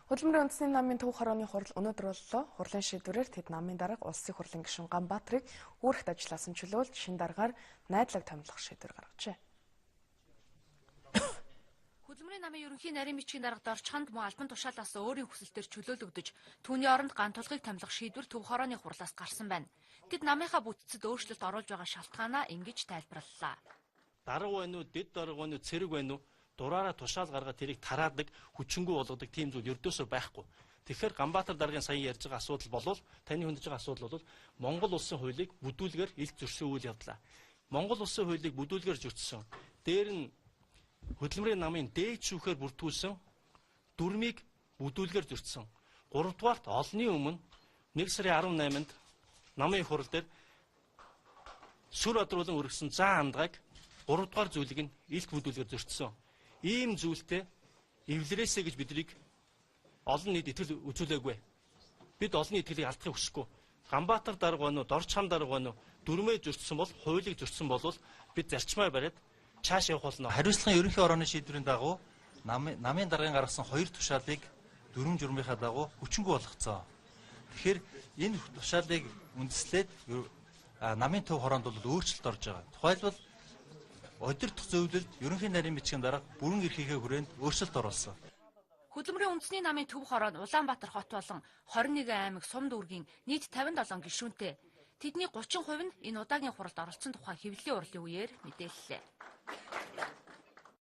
Хөдөлмөрийн үндэсний намын төв хорооны хурал өнөөдөр боллоо. Хурлын шийдвэрээр тэд намын дарга Улсын их хурлын гишүүн Ганбаатарыг үүрэгт ажлаас нь чөлөөлж шинэ даргаар найдлага томилох шийдвэр гаргажээ. Хөдөлмөрийн намын ерөнхий нарийн бичгийн дарга Дорчханд мөн албан тушаалаас өөрийн хүсэлтээр чөлөөлөгдөж, түүний оронд Гантулгыг томилох шийдвэр төв хорооны хурлаас гарсан байна. Тэд намынхаа бүтцэд өөрчлөлт оруулж байгаа шалтгаанаа ингэж тайлбарлалаа. Дарга байна уу, дэд дарга байна уу, цэрэг байна уу? Дураараа тушаал гаргаад тэрийг тараадаг, хүчингү болгодог тийм зүйл ердөөсөө байхгүй. Тэгэхээр Ганбаатар даргын сая ярьж байгаа асуудал болвол, таны хөндөж байгаа асуудал бол Монгол улсын хуулийг бүдүүлгээр илт зөрсөн үйл явдлаа. Монгол улсын хуулийг бүдүүлгээр зөрчсөн. Дээр нь хөдөлмөрийн намын дээд шүүхээр бүртгүүлсэн дүрмийг бүдүүлгээр зөрчсөн. Гуравдугаарт олонний өмнө 1 сарын 18-нд намын их хурал дээр сүр одруулан өргөсөн зан андгайг гуравдугаар зүйлийг нь илт бүдүүлгээр зөрчсөн. Ийм зүйлтэй эвлэрээсэй гэж биднийг олон нийт итгэл үзүүлээгүй. Бид олон нийт итгэлийг алдахыг хүсэхгүй. Ганбаатар дарга байна уу, Дорчхан дарга байна уу, дүрмээ зөрчсөн бол, хуулийг зөрчсөн бол бид зарчмаа бариад чааш явах болно. Хариуцлагын ерөнхий орооны шийдвэрийн дагуу намын даргын гаргасан хоёр тушаалыг дүрм журмынхаа дагуу хүчингү болгоцсон. Тэгэхээр энэ тушаалыг үндэслээд намын төв хороонд бол өөрчлөлт орж байгаа. Тухайлбал удирдах зөвлөлд ерөнхий нарийн бичгийн дарга бүрэн эрхийнхээ хүрээнд өөрчлөлт оруулсан. Хөдөлмөрийн үндэсний намын төв хороо нь Улаанбаатар хот болон 21 аймаг сум дүүргийн нийт 57 гишүүнтэй. Тэдний 30% нь энэ удаагийн хуралд оролцсон тухай хэвлэлийн урлагийн үеэр мэдээллээ.